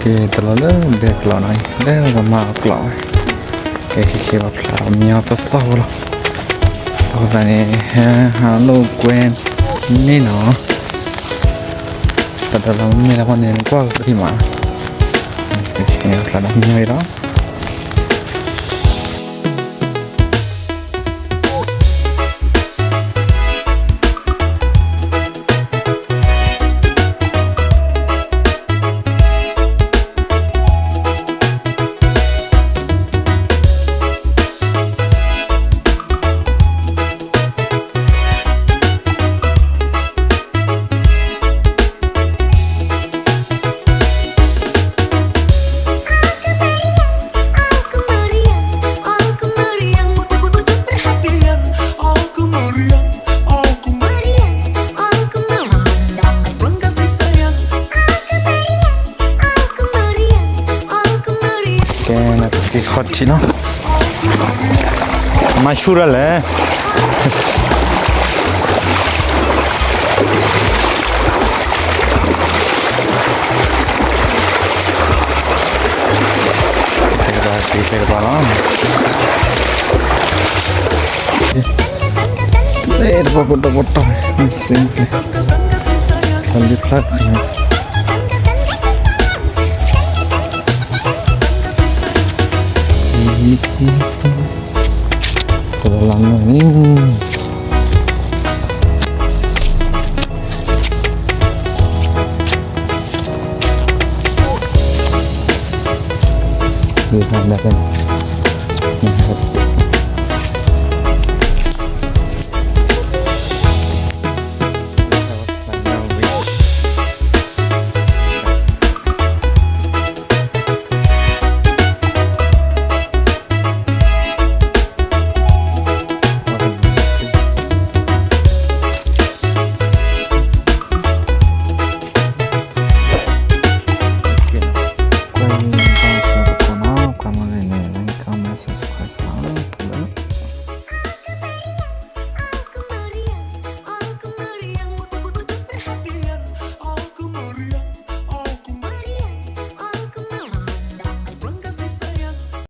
တလီၤလၢဘဲကျီးနီၤ, လၢပမၤအကျီးဝဲ, ကဲခဲခဲပှၤဖျါထီၣ်မံအီၤသီသီဖိလီၤ, အဃိသတးန့ၣ် ဟဲဟးလိာ်ကွဲန့ၣ်နီၤ, တၢ်တလီၤမ့ၢ်လၢဖီန့ၣ် ကွၢ်ကပထံၣ်မး, ဖျါထီၣ်မံအီၤအံၤလီၤ. ကဲ နက့ၤခီၣ်ထံးနီၤ, မၤဆူၣ်ဒၣ်လဲၣ်. ကဲ ကဲ ကဲလီၤ, တပီၤပတီၢ်ပတီၢ်, စ့ၢ်ကီး တၢ်လၢဖျါ, တလီၤလၢန့ၣ်, ဒ်ဖဲဒၣ်